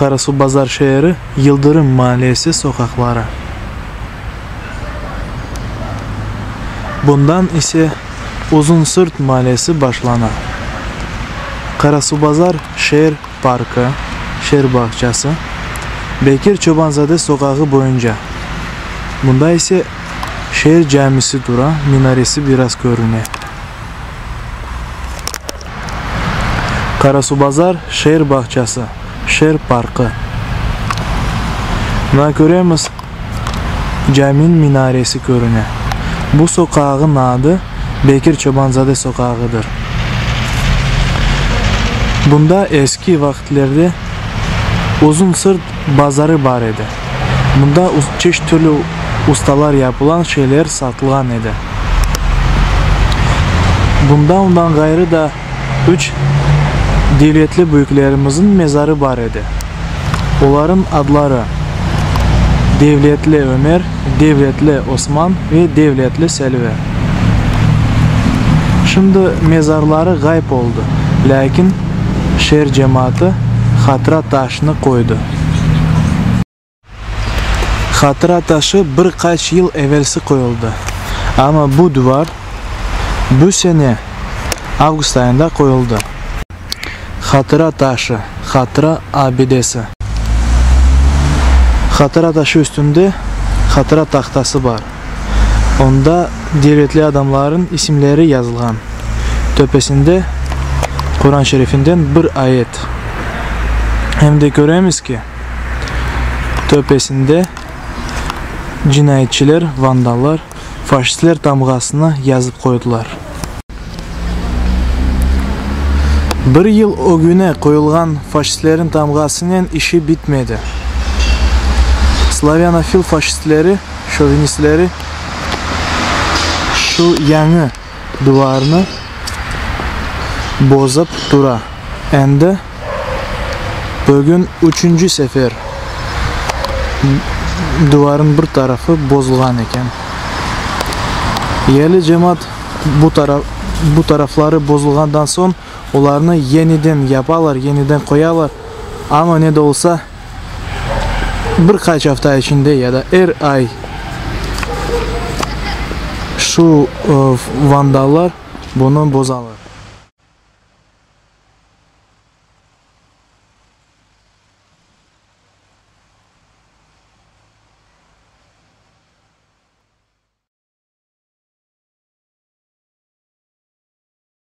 Qarasuvbazar şeeri, Yıldırım maalesi soqaqları. Bundan ise Uzun Sırt maalesi başlana. Qarasuvbazar şeer parkı, şeer bağçası, Bekir Çoban-zade soqağı boyunca. Bunda ise şeer camisi tura, minaresi biraz körüne. Qarasuvbazar şeer bağçası, şeer parkı. Mına köremiz, caminiñ minaresi körüne. Bu soqağıñ adı Bekir Çoban-zade soqağıdır. Bunda eski vaqıtlerde Uzun Sırt bazarı bar edi. Bunda çeşit türlü ustalar yapılan şeyler satılğan edi. Bunda ondan ğayrı da üç devletli büyüklerimizniñ mezarı bar edi. Olarıñ adları, Devletli Ömer, Devletli Osman ve Devletli Selvi. Şimdi mezarları ğayıp oldı, lâkin şeer cemaatı hatıra taşını qoydı. Hatıra taşı bir qaç yıl evelsi qoyuldı, amma bu duvar bu sene avgust ayında qoyuldı. Hatıra taşı, hatıra abidesi. Hatıra taşı üstünde hatıra tahtası bar. Onda devletli adamlarnıñ isimleri yazılğan. Töpesinde Quran şerifinden bir ayet. Em de köremiz ki, töpesinde cinayetçiler, vandallar, faşistler tamğasını yazıp qoydılar. Bir yıl ögüne qoyulğan faşistlerniñ tamğasınen işi bitmedi. Slavânofil faşistleri, şovinistleri şu yañı duvarnı bozıp tura. Endi bugün üçünci sefer duvarnıñ bir tarafı bozulğan eken. Yerli cemaat bu taraf, bu tarafları bozulğandan soñ olarnı yeniden yapalar, yeniden qoyalar, amma ne de olsa bir qaç afta içinde ya da er ay şu vandallar bunı bozalar.